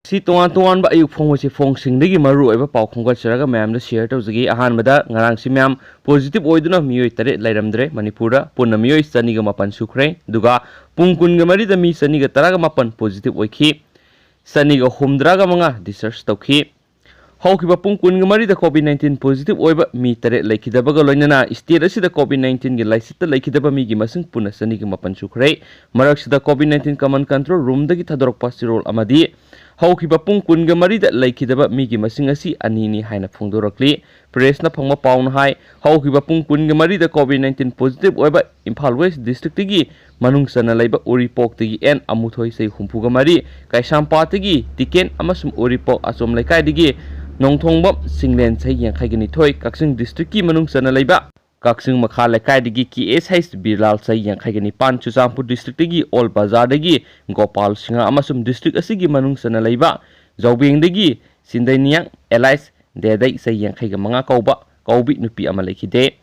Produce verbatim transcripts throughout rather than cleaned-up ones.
ꯁꯤ ꯇꯣꯉꯥꯟ ꯇꯣꯉꯥꯟꯕ ꯑꯌꯨꯛ ꯐꯣꯡꯕꯁꯤ ꯐꯣꯡꯁꯤꯡꯗꯒꯤ ꯃꯔꯨ ꯑꯣꯏꯕ ꯄꯥꯎ ꯈꯣꯝꯒꯠꯆꯔꯒ ꯃꯌꯥꯝꯗ ꯁꯤꯌꯔ ꯇꯧꯖꯒꯦ꯫ ꯑꯍꯥꯟꯕꯗ, ꯉꯔꯥꯡꯁꯤ ꯃꯌꯥꯝ ꯄꯣꯖꯤꯇꯤꯚ ꯑꯣꯏꯗꯨꯅ ꯃꯤꯑꯣꯏ ꯇꯔꯦꯠ ꯂꯩꯔꯝꯗ꯭ꯔꯦ꯫ ꯃꯅꯤꯄꯨꯔꯗ ꯄꯨꯟꯅ ꯃꯤꯑꯣꯏ ꯆꯅꯤꯒ ꯃꯥꯄꯟ ꯁꯨꯈ꯭ꯔꯦ꯫ ꯑꯗꯨꯒ ꯄꯨꯡ ꯀꯨꯟꯒ ꯃꯔꯤꯗ ꯃꯤ ꯆꯅꯤꯒ ꯇꯔꯥꯒ ꯃꯥꯄꯟ ꯄꯣꯖꯤꯇꯤꯚ ꯑꯣꯏꯈꯤ꯫ ꯆꯅꯤꯒ ꯍꯨꯝꯗ꯭ꯔꯥꯒ ꯃꯉꯥ ꯗꯤꯁꯆꯥꯔꯖ ꯇꯧꯈꯤ꯫ ꯍꯧꯈꯤꯕ ꯄꯨꯡ ꯀꯨꯟꯒ ꯃꯔꯤꯗ ꯀꯣꯚꯤꯗ ꯅꯥꯏꯟꯇꯤꯟ ꯄꯣꯖꯤꯇꯤꯚ ꯑꯣꯏꯕ ꯃꯤ ꯇꯔꯦꯠ ꯂꯩꯈꯤꯗꯕꯒ ꯂꯣꯏꯅꯅ ꯁ꯭ꯇꯦꯠ ꯑꯁꯤꯗ ꯀꯣꯚꯤꯗ ꯅꯥꯏꯟꯇꯤꯟꯒꯤ ꯂꯥꯏꯆꯠꯇ ꯂꯩꯈꯤꯗꯕ ꯃꯤꯒꯤ ꯃꯁꯤꯡ ꯄꯨꯟꯅ ꯆꯅꯤꯒ ꯃꯥꯄꯟ ꯁꯨꯈ꯭ꯔꯦ꯫ ꯃꯔꯛꯁꯤꯗ ꯀꯣꯚꯤꯗ ꯅꯥꯏꯟꯇꯤꯟ ꯀꯃꯟ ꯀꯟꯇ꯭ꯔꯣꯜ ꯔꯨꯝꯗꯒꯤ ꯊꯥꯗꯣꯔꯛꯄ ꯆꯦꯔꯣꯜ ꯑꯃꯗꯤ ꯍꯧꯈꯤꯕ ꯄꯨꯡ ꯀꯨꯟꯒ ꯃꯔꯤꯗ ꯂꯩꯈꯤꯗꯕ ꯃꯤꯒꯤ ꯃꯁꯤꯡ ꯑꯁꯤ ꯑꯅꯤꯅꯤ ꯍꯥꯏꯅ ꯐꯣꯡꯗꯣꯔꯛꯂꯤ꯫ ꯄ꯭ꯔꯦꯁꯅ ꯐꯪꯕ ꯄꯥꯎꯅ ꯍꯥꯏ, ꯍꯧꯈꯤꯕ ꯄꯨꯡ ꯀꯨꯟꯒ ꯃꯔꯤꯗ ꯀꯣꯚꯤꯗ ꯅꯥꯏꯟꯇꯤꯟ ꯄꯣꯖꯤꯇꯤꯚ ꯑꯣꯏꯕ ꯏꯝꯐꯥꯜ ꯋꯦꯁ ꯗꯤꯁꯇ꯭ꯔꯤꯛꯇꯒꯤ ꯃꯅꯨꯡ ꯆꯟꯅ ꯂꯩꯕ ꯎꯔꯤꯄꯣꯛꯇꯒꯤ ꯑꯦꯟ ꯑꯃꯨꯊꯣꯏ ꯆꯍꯤ ꯍꯨꯝꯐꯨꯒ ꯃꯔꯤ, ꯀꯩꯁꯥꯝꯄꯥꯠꯇꯒꯤ ꯇꯤꯀꯦꯟ ꯑꯃꯁꯨꯡ ꯎꯔꯤꯄꯣꯛ ꯑꯆꯣꯝ ꯂꯩꯀꯥꯏꯗꯒꯤ ꯅꯣꯡꯊꯣꯡꯕꯝ ꯆꯤꯡꯂꯦꯟ ꯆꯍꯤ ꯌꯥꯡꯈꯩꯒ ꯅꯤꯊꯣꯏ, ꯀꯛꯆꯤꯡ ꯗꯤꯁꯇ꯭ꯔꯤꯛꯀꯤ ꯃꯅꯨꯡ ꯆꯟꯅ ꯂꯩꯕ ꯀꯛꯆꯤꯡ ꯃꯈꯥ ꯂꯩꯀꯥꯏꯗꯒꯤ ꯀꯦ ꯑꯦꯁ ꯍꯩꯁ ꯕꯤꯔꯂꯥꯜ ꯆꯍꯤ ꯌꯥꯡꯈꯩꯒ ꯅꯤꯄꯥꯟ, ꯆꯨꯔꯆꯥꯟꯄꯨꯔ ꯗꯤꯁꯇ꯭ꯔꯤꯛꯇꯒꯤ ꯑꯣꯜ ꯕꯖꯥꯔꯗꯒꯤ ꯒꯣꯄꯥꯜ ꯁꯤꯡꯍ ꯑꯃꯁꯨꯡ ꯗꯤꯁꯇ꯭ꯔꯤꯛ ꯑꯁꯤꯒꯤ ꯃꯅꯨꯡ ꯆꯟꯅ ꯂꯩꯕ ꯖꯧꯕꯦꯡꯗꯒꯤ ꯆꯤꯟꯗꯩꯅꯤꯌꯥꯡ ꯑꯦꯂꯥꯏꯁ ꯗꯦꯗꯩ ꯆꯍꯤ ꯌꯥꯡꯈꯩꯒ ꯃꯉꯥ ꯀꯧꯕ ꯀꯧꯕꯤ ꯅꯨꯄꯤ ꯑꯃ ꯂꯩꯈꯤꯗꯦ꯫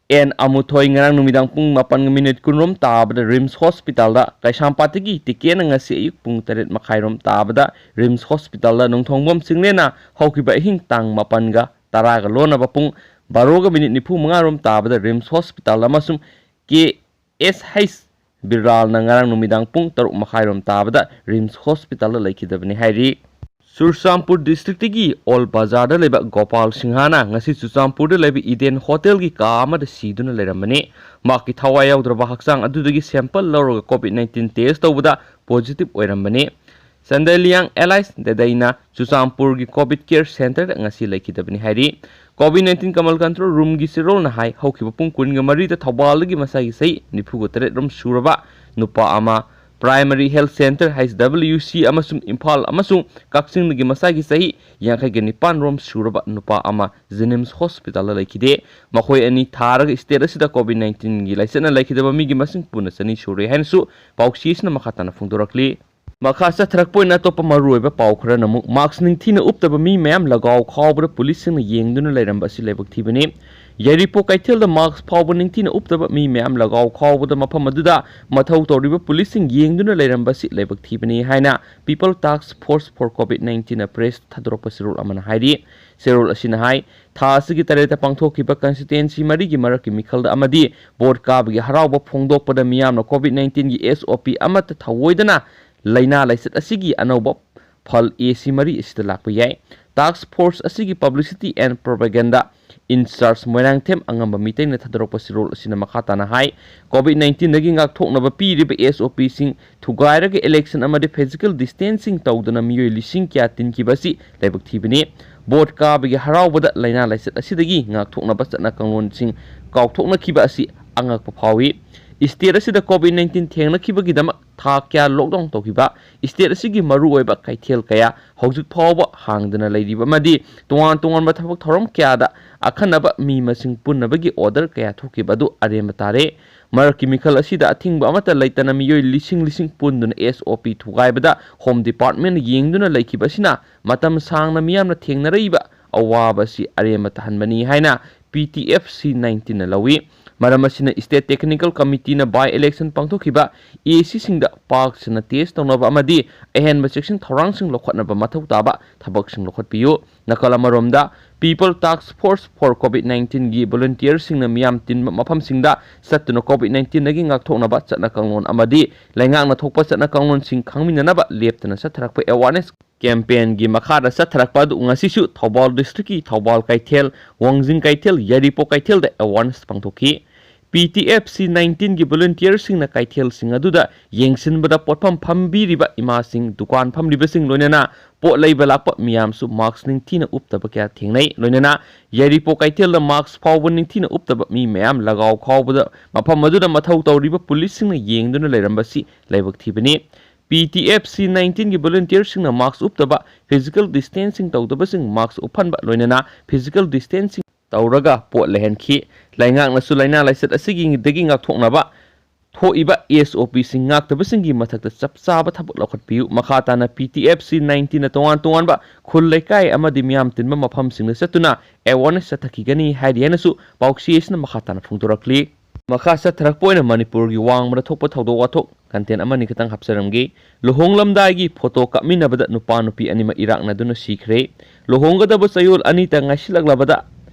ꯑꯦꯟ ꯑꯃꯨꯊꯣꯏ ꯉꯔꯥꯡ ꯅꯨꯃꯤꯗꯥꯡ ꯄꯨꯡ ꯃꯥꯄꯟꯒ ꯃꯤꯅꯤꯠ ꯀꯨꯟꯔꯣꯝ ꯇꯥꯕꯗ ꯔꯤꯝꯁ ꯍꯣꯁꯄꯤꯇꯥꯜꯗ, ꯀꯩꯁꯥꯝꯄꯥꯠꯇꯒꯤ ꯇꯤꯀꯦꯟꯅ ꯉꯁꯤ ꯑꯌꯨꯛ ꯄꯨꯡ ꯇꯔꯦꯠ ꯃꯈꯥꯏꯔꯣꯝ ꯇꯥꯕꯗ ꯔꯤꯝꯁ ꯍꯣꯁꯄꯤꯇꯥꯜꯗ ꯅꯣꯡꯊꯣꯡꯕꯝ ꯆꯤꯡꯂꯦꯟꯅ ꯍꯧꯈꯤꯕ ꯑꯍꯤꯡ ꯇꯥꯡ ꯃꯥꯄꯟꯒ ꯇꯔꯥꯒ ꯂꯣꯟꯅꯕ ꯄꯨꯡ ꯕꯥꯔꯣꯒ ꯃꯤꯅꯤꯠ ꯅꯤꯐꯨ ꯃꯉꯥꯔꯣꯝ ꯇꯥꯕꯗ ꯔꯤꯝꯁ ꯍꯣꯁꯄꯤꯇꯥꯜ ꯑꯃꯁꯨꯡ ꯀꯦ ꯑꯦꯁ ꯍꯩꯁ ꯕꯤꯔꯥꯜꯅ ꯉꯔꯥꯡ ꯅꯨꯃꯤꯗꯥꯡ ꯄꯨꯡ ꯇꯔꯨꯛ ꯃꯈꯥꯏꯔꯣꯝ ꯇꯥꯕꯗ ꯔꯤꯝꯁ ꯍꯣꯁꯄꯤꯇꯥꯜꯗ ꯂꯩꯈꯤꯗꯕꯅꯤ ꯍꯥꯏꯔꯤ꯫ ꯆꯨꯔꯆꯥꯟꯄꯨꯔ ꯗꯤꯁꯇ꯭ꯔꯤꯛꯇꯒꯤ ꯑꯣꯜ ꯕꯖꯥꯔꯗ ꯂꯩꯕ ꯒꯣꯄꯥꯜ ꯁꯤꯡꯍꯅ ꯉꯁꯤ ꯆꯨꯔꯆꯥꯟꯄꯨꯔꯗ ꯂꯩꯕ ꯏꯗꯦꯟ ꯍꯣꯇꯦꯜꯒꯤ ꯀꯥ ꯑꯃꯗ ꯁꯤꯗꯨꯅ ꯂꯩꯔꯝꯕꯅꯤ꯫ ꯃꯍꯥꯛꯀꯤ ꯊꯋꯥꯏ ꯌꯥꯎꯗ꯭ꯔꯕ ꯍꯛꯆꯥꯡ ꯑꯗꯨꯗꯒꯤ ꯁꯦꯝꯄꯜ ꯂꯧꯔꯒ ꯀꯣꯚꯤꯗ ꯅꯥꯏꯟꯇꯤꯟ ꯇꯦꯁ ꯇꯧꯕꯗ ꯄꯣꯖꯤꯇꯤꯚ ꯑꯣꯏꯔꯝꯕꯅꯤ꯫ ꯆꯟꯗꯩꯂꯤꯌꯥꯡ ꯑꯦꯂꯥꯏꯁ ꯗꯦꯗꯩꯅ ꯆꯨꯔꯆꯥꯟꯄꯨꯔꯒꯤ ꯀꯣꯚꯤꯗ ꯀꯦꯌꯔ ꯁꯦꯟꯇꯔꯗ ꯉꯁꯤ ꯂꯩꯈꯤꯗꯕꯅꯤ ꯍꯥꯏꯔꯤ꯫ ꯀꯣꯚꯤꯗ ꯅꯥꯏꯟꯇꯤꯟ ꯀꯃꯜ ꯀꯟꯇ꯭ꯔꯣꯜ ꯔꯨꯝꯒꯤ ꯆꯦꯔꯣꯜꯅ ꯍꯥꯏ, ꯍꯧꯈꯤꯕ ꯄꯨꯡ ꯀꯨꯟꯒ ꯃꯔꯤꯗ ꯊꯧꯕꯥꯜꯗꯒꯤ ꯃꯁꯥꯒꯤ ꯆꯍꯤ ꯅꯤꯐꯨꯒ ꯇꯔꯦꯠ ꯔꯣꯝ ꯁꯨꯔꯕ ꯅꯨꯄꯥ ꯑꯃ, primary health centre, H W ꯁꯤ, ꯑꯃꯁꯨꯡ ꯏꯝꯐꯥꯜ ꯑꯃꯁꯨꯡ ꯀꯛꯆꯤꯡꯗꯒꯤ ꯃꯁꯥꯒꯤ ꯆꯍꯤ ꯌꯥꯡꯈꯩꯒ ꯅꯤꯄꯥꯟ ꯔꯣꯝ ꯁꯨꯔꯕ ꯅꯨꯄꯥ ꯑꯃ ꯖꯦꯅꯤꯝꯁ ꯍꯣꯁꯄꯤꯇꯥꯜꯗ ꯂꯩꯈꯤꯗꯦ꯫ ꯃꯈꯣꯏ ꯑꯅꯤ ꯊꯥꯔꯒ ꯁ꯭ꯇꯦꯠ ꯑꯁꯤꯗ ꯀꯣꯚꯤꯗ ꯅꯥꯏꯟꯇꯤꯟꯒꯤ ꯂꯥꯏꯆꯠꯅ ꯂꯩꯈꯤꯗꯕ ꯃꯤꯒꯤ ꯃꯁꯤꯡ ꯄꯨꯟꯅ ꯆꯅꯤ ꯁꯨꯔꯦ ꯍꯥꯏꯅꯁꯨ ꯄꯥꯎꯆꯦ ꯑꯁꯤꯅ ꯃꯈꯥ ꯇꯥꯅ ꯐꯣꯡꯗꯣꯔꯛꯂꯤ꯫ ꯃꯈꯥ ꯆꯠꯊꯔꯛꯄ ꯑꯣꯏꯅ ꯑꯇꯣꯞꯄ ꯃꯔꯨꯑꯣꯏꯕ ꯄꯥꯎ ꯈꯔꯅ ꯑꯃꯨꯛ, ꯃꯥꯛꯁ ꯅꯤꯡꯊꯤꯅ ꯎꯞꯇꯕ ꯃꯤ ꯃꯌꯥꯝ ꯂꯒꯥꯎ ꯈꯥꯎꯕꯗ ꯄꯨꯂꯤꯁꯁꯤꯡꯅ ꯌꯦꯡꯗꯨꯅ ꯂꯩꯔꯝꯕ ꯑꯁꯤ ꯂꯥꯏꯕꯛ ꯊꯤꯕꯅꯤ꯫ ꯌꯥꯏꯔꯤꯄꯣꯛ ꯀꯩꯊꯦꯜꯗ ꯃꯥꯛꯁ ꯐꯥꯎꯕ ꯅꯤꯡꯊꯤꯅ ꯎꯞꯇꯕ ꯃꯤ ꯃꯌꯥꯝ ꯂꯒꯥꯎ ꯈꯥꯎꯕꯗ ꯃꯐꯝ ꯑꯗꯨꯗ ꯃꯊꯧ ꯇꯧꯔꯤꯕ ꯄꯨꯂꯤꯁꯁꯤꯡ ꯌꯦꯡꯗꯨꯅ ꯂꯩꯔꯝꯕꯁꯤ ꯂꯥꯏꯕꯛ ꯊꯤꯕꯅꯤ ꯍꯥꯏꯅ People Task Force for COVID nineteen ꯅ ꯄ꯭ꯔꯦꯁ ꯊꯥꯗꯣꯔꯛꯄ ꯆꯦꯔꯣꯜ ꯑꯃꯅ ꯍꯥꯏꯔꯤ꯫ ꯆꯦꯔꯣꯜ ꯑꯁꯤꯅ ꯍꯥꯏ, ꯊꯥ ꯑꯁꯤꯒꯤ ꯇꯔꯦꯠꯇ ꯄꯥꯡꯊꯣꯛꯈꯤꯕ ꯀꯟꯁꯇꯤꯇ꯭ꯋꯦꯟꯁꯤ ꯃꯔꯤꯒꯤ ꯃꯔꯛꯀꯤ ꯃꯤꯈꯜꯗ ꯑꯃꯗꯤ ꯚꯣꯠ ꯀꯥꯕꯒꯤ ꯍꯔꯥꯎꯕ ꯐꯣꯡꯗꯣꯛꯄꯗ ꯃꯤꯌꯥꯝꯅ COVID nineteen ꯒꯤ S O P ꯑꯃꯠꯇ ꯊꯧꯑꯣꯏꯗꯅ ꯂꯥꯏꯅꯥ ꯂꯥꯏꯆꯠ ꯑꯁꯤꯒꯤ ꯑꯅꯧꯕ ꯐꯜ A C ꯃꯔꯤ ꯑꯁꯤꯗ ꯂꯥꯛꯄ ꯌꯥꯏ꯫ Task Force ꯑꯁꯤꯒꯤ Publicity and Propaganda in-charge Moirangthem ꯑꯉꯝꯕ ꯃꯤꯇꯩꯅ ꯊꯥꯗꯣꯔꯛꯄ ꯆꯦꯔꯣꯜ ꯑꯁꯤꯅ ꯃꯈꯥ ꯇꯥꯅ ꯍꯥꯏ, COVID nineteen ꯗꯒꯤ ꯉꯥꯛꯊꯣꯛꯅꯕ ꯄꯤꯔꯤꯕ S O P ꯁꯤꯡ ꯊꯨꯒꯥꯏꯔꯒ election ꯑꯃꯗꯤ physical distancing ꯇꯧꯗꯅ ꯃꯤꯑꯣꯏ ꯂꯤꯁꯤꯡ ꯀꯌꯥ ꯇꯤꯟꯈꯤꯕ ꯑꯁꯤ ꯂꯥꯏꯕꯛ ꯊꯤꯕꯅꯤ꯫ ꯚꯣꯠ ꯀꯥꯕꯒꯤ ꯍꯔꯥꯎꯕꯗ ꯂꯥꯏꯅꯥ ꯂꯥꯏꯆꯠ ꯑꯁꯤꯗꯒꯤ ꯉꯥꯛꯊꯣꯛꯅꯕ ꯆꯠꯅ ꯀꯥꯡꯂꯣꯟꯁꯤꯡ ꯀꯥꯎꯊꯣꯛꯅꯈꯤꯕ ꯑꯁꯤ ꯑꯉꯛꯄ ꯐꯥꯎꯏ꯫ State ꯑꯁꯤꯗ COVID nineteen ꯊꯦꯡꯅꯈꯤꯕꯒꯤꯗꯃꯛ ꯊꯥ ꯀꯌꯥ lockdown ꯇꯧꯈꯤꯕ, state ꯑꯁꯤꯒꯤ ꯃꯔꯨꯑꯣꯏꯕ ꯀꯩꯊꯦꯜ ꯀꯌꯥ ꯍꯧꯖꯤꯛ ꯐꯥꯎꯕ ꯍꯥꯡꯗꯅ ꯂꯩꯔꯤꯕ ꯑꯃꯗꯤ ꯇꯣꯉꯥꯟ ꯇꯣꯉꯥꯟꯕ ꯊꯕꯛ ꯊꯧꯔꯝ ꯀꯌꯥꯗ ꯑꯈꯟꯅꯕ ꯃꯤ ꯃꯁꯤꯡ ꯄꯨꯟꯅꯕꯒꯤ order ꯀꯌꯥ ꯊꯣꯛꯈꯤꯕ ꯑꯗꯨ ꯑꯔꯦꯝꯕ ꯇꯥꯔꯦ꯫ ꯃꯔꯛꯀꯤ ꯃꯤꯈꯜ ꯑꯁꯤꯗ ꯑꯊꯤꯡꯕ ꯑꯃꯠꯇ ꯂꯩꯇꯅ ꯃꯤꯑꯣꯏ ꯂꯤꯁꯤꯡ ꯂꯤꯁꯤꯡ ꯄꯨꯟꯗꯨꯅ S O P ꯊꯨꯒꯥꯏꯕꯗ Home Department ꯌꯦꯡꯗꯨꯅ ꯂꯩꯈꯤꯕ ꯑꯁꯤꯅ ꯃꯇꯝ ꯁꯥꯡꯅ ꯃꯤꯌꯥꯝꯅ ꯊꯦꯡꯅꯔꯛꯏꯕ ꯑꯋꯥꯕ ꯑꯁꯤ ꯑꯔꯦꯝꯕ ꯇꯥꯍꯟꯕꯅꯤ ꯍꯥꯏꯅ P T F C nineteen ꯅ ꯂꯧꯏ꯫ ꯃꯔꯝ ꯑꯁꯤꯅ State Technical Committee ꯅ by election ꯄꯥꯡꯊꯣꯛꯈꯤꯕ A C ꯁꯤꯡꯗ ꯄꯥꯛ ꯁꯟꯅ test ꯇꯧꯅꯕ ꯑꯃꯗꯤ ꯑꯍꯦꯟꯕ ꯆꯦꯛꯁꯤꯟ ꯊꯧꯔꯥꯡꯁꯤꯡ ꯂꯧꯈꯠꯅꯕ ꯃꯊꯧ ꯇꯥꯕ ꯊꯕꯛꯁꯤꯡ ꯂꯧꯈꯠꯄꯤꯌꯨ꯫ ꯅꯥꯀꯜ ꯑꯃꯔꯣꯝꯗ, People Task Force for COVID nineteen ꯒꯤ volunteer ꯁꯤꯡꯅ ꯃꯤꯌꯥꯝ ꯇꯤꯟꯕ ꯃꯐꯝꯁꯤꯡꯗ ꯆꯠꯇꯨꯅ COVID nineteen ꯗꯒꯤ ꯉꯥꯛꯊꯣꯛꯅꯕ ꯆꯠꯅ ꯀꯥꯡꯂꯣꯟ ꯑꯃꯗꯤ ꯂꯩꯉꯥꯛꯅ ꯊꯣꯛꯄ ꯆꯠꯅ ꯀꯥꯡꯂꯣꯟꯁꯤꯡ ꯈꯪꯃꯤꯟꯅꯅꯕ ꯂꯦꯞꯇꯅ ꯆꯠꯊꯔꯛꯄ awareness campaign ꯒꯤ ꯃꯈꯥꯗ ꯆꯠꯊꯔꯛꯄ ꯑꯗꯨ ꯉꯁꯤꯁꯨ ꯊꯧꯕꯥꯜ district ꯀꯤ ꯊꯧꯕꯥꯜ ꯀꯩꯊꯦꯜ, ꯋꯥꯡꯖꯤꯡ ꯀꯩꯊꯦꯜ, ꯌꯥꯏꯔꯤꯄꯣꯛ ꯀꯩꯊꯦꯜꯗ awareness ꯄꯥꯡꯊꯣꯛꯈꯤ꯫ P T F C nineteen ꯒꯤ volunteer ꯁꯤꯡꯅ ꯀꯩꯊꯦꯜꯁꯤꯡ ꯑꯗꯨꯗ ꯌꯦꯡꯁꯤꯟꯕꯗ ꯄꯣꯠꯐꯝ ꯐꯝꯕꯤꯔꯤꯕ ꯏꯃꯥꯁꯤꯡ, ꯗꯨꯀꯥꯟ ꯐꯝꯂꯤꯕꯁꯤꯡ, ꯂꯣꯏꯅꯅ ꯄꯣꯠ ꯂꯩꯕ ꯂꯥꯛꯄ ꯃꯤꯌꯥꯝꯁꯨ mask ꯅꯤꯡꯊꯤꯅ ꯎꯞꯇꯕ ꯀꯌꯥ ꯊꯦꯡꯅꯩ꯫ ꯂꯣꯏꯅꯅ ꯌꯥꯏꯔꯤꯄꯣꯛ ꯀꯩꯊꯦꯜꯗ mask ꯐꯥꯎꯕ ꯅꯤꯡꯊꯤꯅ ꯎꯞꯇꯕ ꯃꯤ ꯃꯌꯥꯝ ꯂꯒꯥꯎ ꯈꯥꯎꯕꯗ ꯃꯐꯝ ꯑꯗꯨꯗ ꯃꯊꯧ ꯇꯧꯔꯤꯕ ꯄꯨꯂꯤꯁꯁꯤꯡꯅ ꯌꯦꯡꯗꯨꯅ ꯂꯩꯔꯝꯕꯁꯤ ꯂꯥꯏꯕꯛ ꯊꯤꯕꯅꯤ꯫ P T F C nineteen ꯒꯤ volunteer ꯁꯤꯡꯅ mask ꯎꯞꯇꯕ, physical distancing ꯇꯧꯗꯕꯁꯤꯡ mask ꯎꯞꯍꯟꯕ, ꯂꯣꯏꯅꯅ physical distancing ꯇꯧꯔꯒ ꯄꯣꯠ ꯂꯩꯍꯟꯈꯤ꯫ ꯂꯩꯉꯥꯛꯅꯁꯨ ꯂꯥꯏꯅꯥ ꯂꯥꯏꯆꯠ ꯑꯁꯤꯒꯤꯗꯒꯤ ꯉꯥꯛꯊꯣꯛꯅꯕ ꯊꯣꯛꯏꯕ ꯑꯦꯁ ꯑꯣ ꯄꯤꯁꯤꯡ ꯉꯥꯛꯇꯕꯁꯤꯡꯒꯤ ꯃꯊꯛꯇ ꯆꯞ ꯆꯥꯕ ꯊꯕꯛ ꯂꯧꯈꯠꯄꯤꯌꯨ꯫ ꯃꯈꯥ ꯇꯥꯅ ꯄꯤ ꯇꯤ ꯑꯦꯐ ꯁꯤ ꯅꯥꯏꯟꯇꯤꯟꯅ ꯇꯣꯉꯥꯟ ꯇꯣꯉꯥꯟꯕ ꯈꯨꯜ ꯂꯩꯀꯥꯏ ꯑꯃꯗꯤ ꯃꯤꯌꯥꯝ ꯇꯤꯟꯕ ꯃꯐꯝꯁꯤꯡꯗ ꯆꯠꯇꯨꯅ ꯑꯦꯋꯥꯔꯅꯦꯁ ꯆꯠꯊꯈꯤꯒꯅꯤ ꯍꯥꯏꯔꯤ ꯍꯥꯏꯅꯁꯨ ꯄꯥꯎꯆꯦ ꯑꯁꯤꯅ ꯃꯈꯥ ꯇꯥꯅ ꯐꯣꯡꯗꯣꯔꯛꯂꯤ꯫ ꯃꯈꯥ ꯆꯠꯊꯔꯛꯄ ꯑꯣꯏꯅ ꯃꯅꯤꯄꯨꯔꯒꯤ ꯋꯥꯡꯃꯗ ꯊꯣꯛꯄ ꯊꯧꯗꯣꯛ ꯋꯥꯊꯣꯛ ꯀꯟꯇꯦꯟ ꯑꯃꯅꯤ ꯈꯛꯇꯪ ꯍꯥꯞꯆꯔꯝꯒꯦ꯫ ꯂꯨꯍꯣꯡꯂꯝꯗꯥꯏꯒꯤ ꯐꯣꯇꯣ ꯀꯥꯞꯃꯤꯟꯅꯕꯗ ꯅꯨꯄꯥ ꯅꯨꯄꯤ ꯑꯅꯤꯃꯛ ꯏꯔꯥꯛꯅꯗꯨꯅ ꯁꯤꯈ꯭ꯔꯦ꯫ ꯂꯨꯍꯣꯡꯒꯗꯕ ꯆꯌꯣꯜ ꯑꯅꯤꯇ ꯉꯥꯏꯁꯤꯜꯂꯛꯂꯕꯗ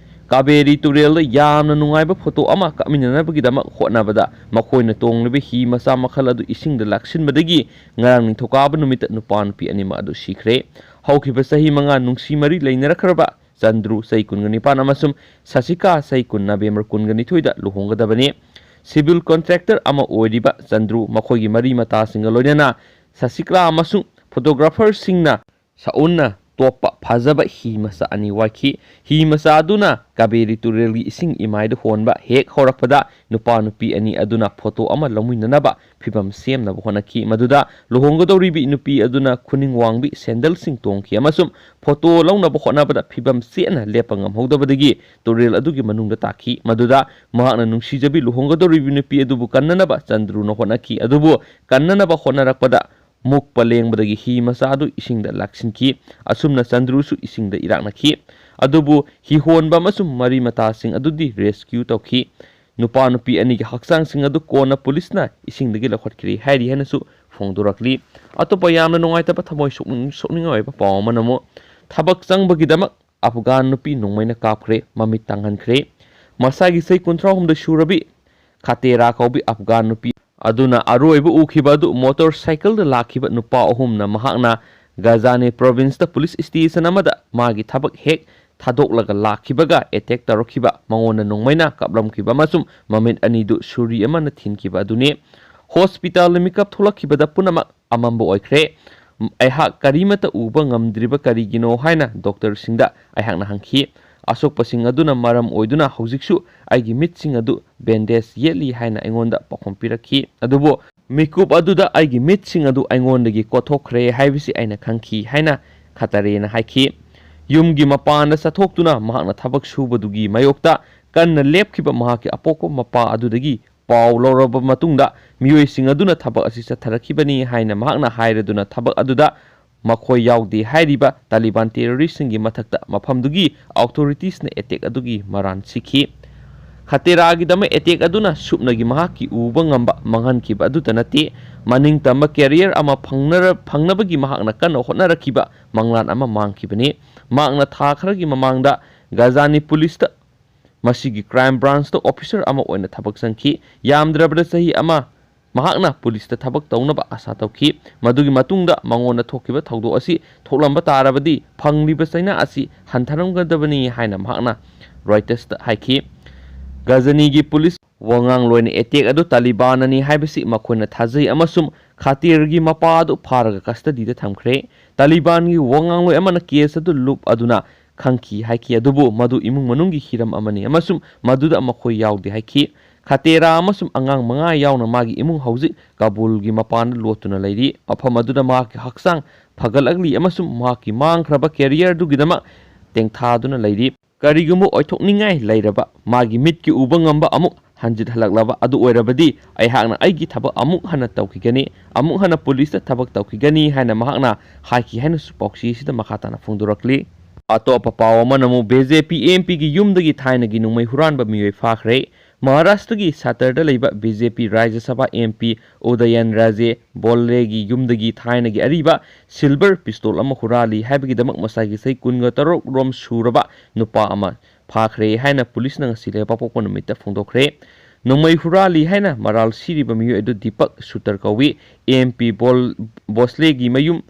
ꯀꯥꯕꯦꯔꯤ ꯇꯨꯔꯦꯜꯗ ꯌꯥꯝꯅ ꯅꯨꯡꯉꯥꯏꯕ ꯐꯣꯇꯣ ꯑꯃ ꯀꯥꯞꯃꯤꯟꯅꯅꯕꯒꯤꯗꯃꯛ ꯍꯣꯠꯅꯕꯗ ꯃꯈꯣꯏꯅ ꯇꯣꯡꯂꯤꯕ ꯍꯤ ꯃꯆꯥ ꯃꯈꯜ ꯑꯗꯨ ꯏꯁꯤꯡꯗ ꯂꯥꯛꯁꯤꯟꯕꯗꯒꯤ ꯉꯔꯥꯡ ꯅꯤꯡꯊꯧꯀꯥꯕ ꯅꯨꯃꯤꯠꯇ ꯅꯨꯄꯥ ꯅꯨꯄꯤ ꯑꯅꯤꯃꯛ ꯑꯗꯨ ꯁꯤꯈ꯭ꯔꯦ꯫ ꯍꯧꯈꯤꯕ ꯆꯍꯤ ꯃꯉꯥ ꯅꯨꯡꯁꯤ ꯃꯔꯤ ꯂꯩꯅꯔꯛꯈ꯭ꯔꯕ ꯆꯟꯗ꯭ꯔꯨ, ꯆꯍꯤ ꯀꯨꯟꯒ ꯅꯤꯄꯥꯟ, ꯑꯃꯁꯨꯡ ꯁꯁꯤꯀꯥ, ꯆꯍꯤ ꯀꯨꯟ, ꯅꯕꯦꯝꯕꯔ ꯀꯨꯟꯒ ꯅꯤꯊꯣꯏꯗ ꯂꯨꯍꯣꯡꯒꯗꯕꯅꯤ꯫ ꯁꯤꯚꯤꯜ ꯀꯣꯟꯇ꯭ꯔꯦꯛꯇꯔ ꯑꯃ ꯑꯣꯏꯔꯤꯕ ꯆꯟꯗ꯭ꯔꯨ ꯃꯈꯣꯏꯒꯤ ꯃꯔꯤ ꯃꯇꯥꯁꯤꯡꯒ ꯂꯣꯏꯅꯅ ꯁꯁꯤꯀꯂꯥ ꯑꯃꯁꯨꯡ ꯐꯣꯇꯣꯒ꯭ꯔꯥꯐꯔꯁꯤꯡꯅ ꯁꯥꯎꯟꯅ ꯇꯣꯞꯄ ꯐꯖꯕ ꯍꯤ ꯃꯆꯥ ꯑꯅꯤ ꯋꯥꯏꯈꯤ꯫ ꯍꯤ ꯃꯆꯥ ꯑꯗꯨꯅ ꯀꯥꯕꯦꯔꯤ ꯇꯨꯔꯦꯜꯒꯤ ꯏꯁꯤꯡ ꯏꯃꯥꯏꯗ ꯍꯣꯟꯕ ꯍꯦꯛ ꯍꯧꯔꯛꯄꯗ, ꯅꯨꯄꯥ ꯅꯨꯄꯤ ꯑꯅꯤ ꯑꯗꯨꯅ ꯐꯣꯇꯣ ꯑꯃ ꯂꯧꯃꯤꯟꯅꯅꯕ ꯐꯤꯚꯝ ꯁꯦꯝꯅꯕ ꯍꯣꯠꯅꯈꯤ꯫ ꯃꯗꯨꯗ ꯂꯨꯍꯣꯡꯒꯗꯧꯔꯤꯕꯤ ꯅꯨꯄꯤ ꯑꯗꯨꯅ ꯈꯨꯅꯤꯡ ꯋꯥꯡꯕꯤ ꯁꯦꯟꯗꯜꯁꯤꯡ ꯇꯣꯡꯈꯤ ꯑꯃꯁꯨꯡ ꯐꯣꯇꯣ ꯂꯧꯅꯕ ꯍꯣꯠꯅꯕꯗ ꯐꯤꯚꯝ ꯆꯦꯠꯅ ꯂꯦꯞꯄ ꯉꯝꯍꯧꯗꯕꯗꯒꯤ ꯇꯨꯔꯦꯜ ꯑꯗꯨꯒꯤ ꯃꯅꯨꯡꯗ ꯇꯥꯈꯤ꯫ ꯃꯗꯨꯗ ꯃꯍꯥꯛꯅ ꯅꯨꯡꯁꯤꯖꯕꯤ ꯂꯨꯍꯣꯡꯒꯗꯧꯔꯤꯕꯤ ꯅꯨꯄꯤ ꯑꯗꯨꯕꯨ ꯀꯟꯅꯅꯕ ꯆꯟꯗ꯭ꯔꯨꯅ ꯍꯣꯠꯅꯈꯤ, ꯑꯗꯨꯕꯨ ꯀꯟꯅꯅꯕ ꯍꯣꯠꯅꯔꯛꯄꯗ ꯃꯨꯛꯄ ꯂꯦꯡꯕꯗꯒꯤ ꯍꯤ ꯃꯆꯥ ꯑꯗꯨ ꯏꯁꯤꯡꯗ ꯂꯥꯛꯁꯤꯟꯈꯤ꯫ ꯑꯁꯨꯝꯅ ꯆꯟꯗ꯭ꯔꯨꯁꯨ ꯏꯁꯤꯡꯗ ꯏꯔꯥꯛꯅꯈꯤ꯫ ꯑꯗꯨꯕꯨ ꯍꯤꯍꯣꯟꯕ ꯑꯃꯁꯨꯡ ꯃꯔꯤ ꯃꯇꯥꯁꯤꯡ ꯑꯗꯨꯗꯤ ꯔꯦꯁꯀ꯭ꯌꯨ ꯇꯧꯈꯤ꯫ ꯅꯨꯄꯥ ꯅꯨꯄꯤ ꯑꯅꯤꯒꯤ ꯍꯛꯆꯥꯡꯁꯤꯡ ꯑꯗꯨ ꯀꯣꯟꯅ ꯄꯨꯂꯤꯁꯅ ꯏꯁꯤꯡꯗꯒꯤ ꯂꯧꯈꯠꯈ꯭ꯔꯦ ꯍꯥꯏꯔꯤ ꯍꯥꯏꯅꯁꯨ ꯐꯣꯡꯗꯣꯔꯛꯂꯤ꯫ ꯑꯇꯣꯞꯄ ꯌꯥꯝꯅ ꯅꯨꯡꯉꯥꯏꯇꯕ, ꯊꯃꯣꯏ ꯁꯣꯛꯅꯤꯡ-, ꯁꯣꯛꯅꯤꯡꯉꯥꯏ ꯑꯣꯏꯕ ꯄꯥꯎ ꯑꯃꯅ ꯑꯃꯨꯛ ꯊꯕꯛ ꯆꯪꯕꯒꯤꯗꯃꯛ ꯑꯐꯒꯥꯟ ꯅꯨꯄꯤ ꯅꯣꯡꯃꯩꯅ ꯀꯥꯞꯈ꯭ꯔꯦ, ꯃꯃꯤꯠ ꯇꯥꯡꯍꯟꯈ꯭ꯔꯦ꯫ ꯃꯁꯥꯒꯤ ꯆꯍꯤ ꯀꯨꯟꯊ꯭ꯔꯥ ꯍꯨꯝꯗꯣꯏ ꯁꯨꯔꯕꯤ ꯈꯥꯇꯦꯔꯥ ꯀꯧꯕꯤ ꯑꯐꯒꯥꯟ ꯅꯨꯄꯤ ꯑꯗꯨꯅ ꯑꯔꯣꯏꯕ ꯎꯈꯤꯕ ꯑꯗꯨ ꯃꯣꯇꯣꯔ ꯁꯥꯏꯀꯜꯗ ꯂꯥꯛꯈꯤꯕ ꯅꯨꯄꯥ ꯑꯍꯨꯝꯅ ꯃꯍꯥꯛꯅ ꯒꯖꯥꯅꯤ ꯄ꯭ꯔꯣꯚꯤꯟꯁꯇ ꯄꯨꯂꯤꯁ ꯁ꯭ꯇꯦꯁꯟ ꯑꯃꯗ ꯃꯥꯒꯤ ꯊꯕꯛ ꯍꯦꯛ ꯊꯥꯗꯣꯛꯂꯒ ꯂꯥꯛꯈꯤꯕꯒ ꯑꯦꯇꯦꯛ ꯇꯧꯔꯛꯈꯤꯕ, ꯃꯉꯣꯟꯗ ꯅꯣꯡꯃꯩꯅ ꯀꯥꯞꯂꯝꯈꯤꯕ ꯑꯃꯁꯨꯡ ꯃꯃꯤꯠ ꯑꯅꯤꯗꯨ ꯁꯨꯔꯤ ꯑꯃꯅ ꯊꯤꯟꯈꯤꯕ ꯑꯗꯨꯅꯤ꯫ ꯍꯣꯁꯄꯤꯇꯥꯜꯗ ꯃꯤꯀꯞ ꯊꯣꯛꯂꯛꯈꯤꯕꯗ ꯄꯨꯝꯅꯃꯛ ꯑꯃꯝꯕ ꯑꯣꯏꯈ꯭ꯔꯦ꯫ ꯑꯩꯍꯥꯛ ꯀꯔꯤꯃꯠꯇ ꯎꯕ ꯉꯝꯗ꯭ꯔꯤꯕ ꯀꯔꯤꯒꯤꯅꯣ ꯍꯥꯏꯅ ꯗꯣꯛꯇꯔꯁꯤꯡꯗ ꯑꯩꯍꯥꯛꯅ ꯍꯪꯈꯤ꯫ ꯑꯁꯣꯛꯄꯁꯤꯡ ꯑꯗꯨꯅ ꯃꯔꯝ ꯑꯣꯏꯗꯨꯅ ꯍꯧꯖꯤꯛꯁꯨ ꯑꯩꯒꯤ ꯃꯤꯠꯁꯤꯡ ꯑꯗꯨ ꯕꯦꯟꯗꯦꯖ ꯌꯦꯠꯂꯤ ꯍꯥꯏꯅ ꯑꯩꯉꯣꯟꯗ ꯄꯥꯎꯈꯨꯝ ꯄꯤꯔꯛꯈꯤ꯫ ꯑꯗꯨꯕꯨ ꯃꯤꯀꯨꯞ ꯑꯗꯨꯗ ꯑꯩꯒꯤ ꯃꯤꯠꯁꯤꯡ ꯑꯗꯨ ꯑꯩꯉꯣꯟꯗꯒꯤ ꯀꯣꯠꯊꯣꯛꯈ꯭ꯔꯦ ꯍꯥꯏꯕꯁꯤ ꯑꯩꯅ ꯈꯪꯈꯤ ꯍꯥꯏꯅ ꯈꯇꯔꯦꯅ ꯍꯥꯏꯈꯤ꯫ ꯌꯨꯝꯒꯤ ꯃꯄꯥꯟꯗ ꯆꯠꯊꯣꯛꯇꯨꯅ ꯃꯍꯥꯛꯅ ꯊꯕꯛ ꯁꯨꯕꯗꯨꯒꯤ ꯃꯥꯌꯣꯛꯇ ꯀꯟꯅ ꯂꯦꯞꯈꯤꯕ ꯃꯍꯥꯛꯀꯤ ꯑꯄꯣꯛꯄ ꯃꯄꯥ ꯑꯗꯨꯗꯒꯤ ꯄꯥꯎ ꯂꯧꯔꯕ ꯃꯇꯨꯡꯗ ꯃꯤꯑꯣꯏꯁꯤꯡ ꯑꯗꯨꯅ ꯊꯕꯛ ꯑꯁꯤ ꯆꯠꯊꯔꯛꯈꯤꯕꯅꯤ ꯍꯥꯏꯅ ꯃꯍꯥꯛꯅ ꯍꯥꯏꯔꯗꯨꯅ ꯊꯕꯛ ꯑꯗꯨꯗ ꯃꯈꯣꯏ ꯌꯥꯎꯗꯦ ꯍꯥꯏꯔꯤꯕ ꯇꯥꯂꯤꯕꯥꯟ ꯇꯦꯔꯣꯔꯤꯁꯁꯤꯡꯒꯤ ꯃꯊꯛꯇ ꯃꯐꯝꯗꯨꯒꯤ ꯑꯣꯊꯣꯔꯤꯇꯤꯁꯅ ꯑꯦꯇꯦꯛ ꯑꯗꯨꯒꯤ ꯃꯔꯥꯟ ꯁꯤꯈꯤ꯫ ꯈꯇꯦꯔꯥꯒꯤꯗꯃꯛ ꯑꯦꯇꯦꯛ ꯑꯗꯨꯅ ꯁꯨꯞꯅꯒꯤ ꯃꯍꯥꯛꯀꯤ ꯎꯕ ꯉꯝꯕ ꯃꯥꯡꯍꯟꯈꯤꯕ ꯑꯗꯨꯇ ꯅꯠꯇꯦ, ꯃꯅꯤꯡ ꯇꯝꯕ ꯀꯦꯔꯤꯌꯔ ꯑꯃ ꯐꯪꯅꯔ-, ꯐꯪꯅꯕꯒꯤ ꯃꯍꯥꯛꯅ ꯀꯟꯅ ꯍꯣꯠꯅꯔꯛꯈꯤꯕ ꯃꯪꯂꯥꯟ ꯑꯃ ꯃꯥꯡꯈꯤꯕꯅꯤ꯫ ꯃꯍꯥꯛꯅ ꯊꯥ ꯈꯔꯒꯤ ꯃꯃꯥꯡꯗ ꯒꯖꯥꯅꯤ ꯄꯨꯂꯤꯁꯇ ꯃꯁꯤꯒꯤ ꯀ꯭ꯔꯥꯏꯝ ꯕ꯭ꯔꯥꯟꯁꯇ ꯑꯣꯐꯤꯁꯔ ꯑꯃ ꯑꯣꯏꯅ ꯊꯕꯛ ꯆꯪꯈꯤ꯫ ꯌꯥꯝꯗ꯭ꯔꯕꯗ ꯆꯍꯤ ꯑꯃ ꯃꯍꯥꯛꯅ ꯄꯨꯂꯤꯁꯇ ꯊꯕꯛ ꯇꯧꯅꯕ ꯑꯥꯁꯥ ꯇꯧꯈꯤ꯫ ꯃꯗꯨꯒꯤ ꯃꯇꯨꯡꯗ ꯃꯉꯣꯟꯗ ꯊꯣꯛꯈꯤꯕ ꯊꯧꯗꯣꯛ ꯑꯁꯤ ꯊꯣꯛꯂꯝꯕ ꯇꯥꯔꯕꯗꯤ ꯐꯪꯂꯤꯕ ꯆꯩꯅꯥ ꯑꯁꯤ ꯍꯟꯊꯔꯝꯒꯗꯕꯅꯤ ꯍꯥꯏꯅ ꯃꯍꯥꯛꯅ ꯔꯣꯏꯇꯔꯁꯇ ꯍꯥꯏꯈꯤ꯫ ꯒꯖꯅꯤꯒꯤ ꯄꯨꯂꯤꯁ ꯋꯥꯉꯥꯡꯂꯣꯏꯅ ꯑꯦꯇꯦꯛ ꯑꯗꯨ ꯇꯥꯂꯤꯕꯥꯟꯅꯅꯤ ꯍꯥꯏꯕꯁꯤ ꯃꯈꯣꯏꯅ ꯊꯥꯖꯩ ꯑꯃꯁꯨꯡ ꯈꯥꯇꯤꯔꯒꯤ ꯃꯄꯥ ꯑꯗꯨ ꯐꯥꯔꯒ ꯀꯁꯇꯗꯤꯗ ꯊꯝꯈ꯭ꯔꯦ꯫ ꯇꯥꯂꯤꯕꯥꯟꯒꯤ ꯋꯥꯉꯥꯡꯂꯣꯏ ꯑꯃꯅ ꯀꯦꯁ ꯑꯗꯨ ꯂꯨꯞ ꯑꯗꯨꯅ ꯈꯪꯈꯤ ꯍꯥꯏꯈꯤ, ꯑꯗꯨꯕꯨ ꯃꯗꯨ ꯏꯃꯨꯡ ꯃꯅꯨꯡꯒꯤ ꯍꯤꯔꯝ ꯑꯃꯅꯤ ꯑꯃꯁꯨꯡ ꯃꯗꯨꯗ ꯃꯈꯣꯏ ꯌꯥꯎꯗꯦ ꯍꯥꯏꯈꯤ꯫ ꯈꯇꯦꯔꯥ ꯑꯃꯁꯨꯡ ꯑꯉꯥꯡ ꯃꯉꯥ ꯌꯥꯎꯅ ꯃꯥꯒꯤ ꯏꯃꯨꯡ ꯍꯧꯖꯤꯛ ꯀꯥꯕꯨꯜꯒꯤ ꯃꯄꯥꯟꯗ ꯂꯣꯠꯇꯨꯅ ꯂꯩꯔꯤ, ꯃꯐꯝ ꯑꯗꯨꯗ ꯃꯍꯥꯛꯀꯤ ꯍꯛꯆꯥꯡ ꯐꯒꯠꯂꯛꯂꯤ ꯑꯃꯁꯨꯡ ꯃꯍꯥꯛꯀꯤ ꯃꯥꯡꯈ꯭ꯔꯕ ꯀꯦꯔꯤꯌꯔꯗꯨꯒꯤꯗꯃꯛ ꯇꯦꯡꯊꯥꯗꯨꯅ ꯂꯩꯔꯤ꯫ ꯀꯔꯤꯒꯨꯝꯕ ꯑꯣꯏꯊꯣꯛꯅꯤꯡꯉꯥꯏ ꯂꯩꯔꯕ ꯃꯥꯒꯤ ꯃꯤꯠꯀꯤ ꯎꯕ ꯉꯝꯕ ꯑꯃꯨꯛ ꯍꯟꯖꯤꯟꯍꯜꯂꯛꯂꯕ ꯑꯗꯨ ꯑꯣꯏꯔꯕꯗꯤ, ꯑꯩꯍꯥꯛꯅ ꯑꯩꯒꯤ ꯊꯕꯛ ꯑꯃꯨꯛ ꯍꯟꯅ ꯇꯧꯈꯤꯒꯅꯤ, ꯑꯃꯨꯛ ꯍꯟꯅ ꯄꯨꯂꯤꯁꯇ ꯊꯕꯛ ꯇꯧꯈꯤꯒꯅꯤ ꯍꯥꯏꯅ ꯃꯍꯥꯛꯅ ꯍꯥꯏꯈꯤ ꯍꯥꯏꯅꯁꯨ ꯄꯥꯎꯆꯦ ꯑꯁꯤꯗ ꯃꯈꯥ ꯇꯥꯅ ꯐꯣꯡꯗꯣꯔꯛꯂꯤ꯫ ꯑꯇꯣꯞꯄ ꯄꯥꯎ ꯑꯃꯅ ꯑꯃꯨꯛ ꯕꯤ ꯖꯦ ꯄꯤ ꯑꯦꯝ ꯄꯤꯒꯤ ꯌꯨꯝꯗꯒꯤ ꯊꯥꯏꯅꯒꯤ ꯅꯣꯡꯃꯩ ꯍꯨꯔꯥꯟꯕ ꯃꯤꯑꯣꯏ ꯐꯥꯈ꯭ꯔꯦ꯫ ꯃꯍꯥꯔꯥꯁꯇ꯭ꯔꯒꯤ ꯁꯥꯇꯔꯗ ꯂꯩꯕ ꯕꯤ ꯖꯦ ꯄꯤ ꯔꯥꯖ꯭ꯌ ꯁꯚꯥ ꯑꯦꯝ ꯄꯤ ꯎꯗꯌꯟ ꯔꯥꯖꯦ ꯕꯣꯜꯂꯦꯒꯤ ꯌꯨꯝꯗꯒꯤ ꯊꯥꯏꯅꯒꯤ ꯑꯔꯤꯕ ꯁꯤꯜꯚꯔ ꯄꯤꯁꯇꯣꯜ ꯑꯃ ꯍꯨꯔꯥꯜꯂꯤ ꯍꯥꯏꯕꯒꯤꯗꯃꯛ ꯃꯁꯥꯒꯤ ꯆꯍꯤ ꯀꯨꯟꯒ ꯇꯔꯨꯛ ꯔꯣꯝ ꯁꯨꯔꯕ ꯅꯨꯄꯥ ꯑꯃ ꯐꯥꯈ꯭ꯔꯦ ꯍꯥꯏꯅ ꯄꯨꯂꯤꯁꯅ ꯉꯁꯤ ꯂꯩꯕꯥꯛꯄꯣꯛꯄ ꯅꯨꯃꯤꯠꯇ ꯐꯣꯡꯗꯣꯛꯈ꯭ꯔꯦ꯫ ꯅꯣꯡꯃꯩ ꯍꯨꯔꯥꯜꯂꯤ ꯍꯥꯏꯅ ꯃꯔꯥꯜ ꯁꯤꯔꯤꯕ ꯃꯤꯑꯣꯏ ꯑꯗꯨ ꯗꯤꯄꯛ ꯁꯨꯇꯔ ꯀꯧꯏ꯫ ꯑꯦꯝ ꯄꯤ ꯕꯣꯜ-, ꯕꯣꯁꯂꯦꯒꯤ ꯃꯌꯨꯝ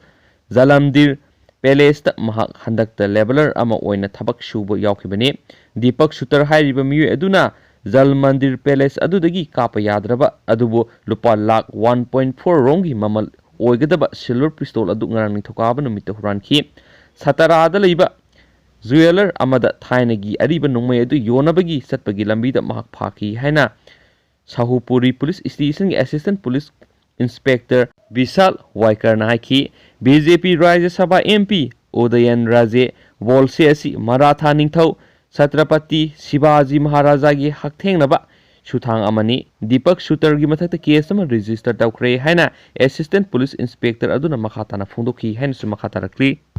ꯖꯂꯝꯗꯤꯔ ꯄꯦꯂꯦꯁꯇ ꯃꯍꯥꯛ ꯍꯟꯗꯛꯇ ꯂꯦꯕꯂꯔ ꯑꯃ ꯑꯣꯏꯅ ꯊꯕꯛ ꯁꯨꯕ ꯌꯥꯎꯈꯤꯕꯅꯤ꯫ ꯗꯤꯄꯛ ꯁꯨꯇꯔ ꯍꯥꯏꯔꯤꯕ ꯃꯤꯑꯣꯏ ꯑꯗꯨꯅ ꯖꯜꯃꯟꯗꯤꯔ ꯄꯦꯂꯦꯁ ꯑꯗꯨꯗꯒꯤ ꯀꯥꯞꯄ ꯌꯥꯗ꯭ꯔꯕ ꯑꯗꯨꯕꯨ ꯂꯨꯄꯥ ꯂꯥꯈ ꯋꯥꯟ ꯄꯣꯏꯟ ꯐꯣꯔ ꯔꯣꯝꯒꯤ ꯃꯃꯜ ꯑꯣꯏꯒꯗꯕ ꯁꯤꯜꯚꯔ ꯄꯤꯁꯇꯣꯜ ꯑꯗꯨ ꯉꯔꯥꯡ ꯅꯤꯡꯊꯧꯀꯥꯕ ꯅꯨꯃꯤꯠꯇ ꯍꯨꯔꯥꯟꯈꯤ꯫ ꯁꯇꯔꯥꯗ ꯂꯩꯕ ꯖꯨꯋꯦꯂꯔ ꯑꯃꯗ ꯊꯥꯏꯅꯒꯤ ꯑꯔꯤꯕ ꯅꯣꯡꯃꯩ ꯑꯗꯨ ꯌꯣꯟꯅꯕꯒꯤ ꯆꯠꯄꯒꯤ ꯂꯝꯕꯤꯗ ꯃꯍꯥꯛ ꯐꯥꯈꯤ ꯍꯥꯏꯅ ꯁꯥꯍꯨꯄꯨꯔꯤ ꯄꯨꯂꯤꯁ ꯁ꯭ꯇꯦꯁꯟꯒꯤ ꯑꯦꯁꯤꯁꯇꯦꯟꯠ ꯄꯨꯂꯤꯁ ꯏꯟꯁꯄꯦꯛꯇꯔ ꯕꯤꯁꯥꯜ ꯋꯥꯏꯀꯔꯅ ꯍꯥꯏꯈꯤ꯫ ꯕꯤ ꯖꯦ ꯄꯤ ꯔꯥꯖ꯭ꯌ ꯁꯚꯥ ꯑꯦꯝ ꯄꯤ ꯎꯗꯌꯟ ꯔꯥꯖꯦ ꯕꯣꯜꯁꯦ ꯑꯁꯤ ꯃꯔꯥꯊꯥ ꯅꯤꯡꯊꯧ ꯁꯇ꯭ꯔꯄꯇꯤ ꯁꯤꯕꯥꯖꯤ ꯃꯍꯥꯔꯥꯖꯥꯒꯤ ꯍꯛꯊꯦꯡꯅꯕ ꯁꯨꯊꯥꯡ ꯑꯃꯅꯤ꯫ ꯗꯤꯄꯛ ꯁꯨꯇꯔꯒꯤ ꯃꯊꯛꯇ ꯀꯦꯁ ꯑꯃ ꯔꯦꯖꯤꯁꯇꯔ ꯇꯧꯈ꯭ꯔꯦ ꯍꯥꯏꯅ ꯑꯦꯁꯤꯁꯇꯦꯟ ꯄꯨꯂꯤꯁ ꯏꯟꯁꯄꯦꯛꯇꯔ ꯑꯗꯨꯅ ꯃꯈꯥ ꯇꯥꯅ ꯐꯣꯡꯗꯣꯛꯈꯤ ꯍꯥꯏꯅꯁꯨ ꯃꯈꯥ ꯇꯥꯔꯛꯂꯤ꯫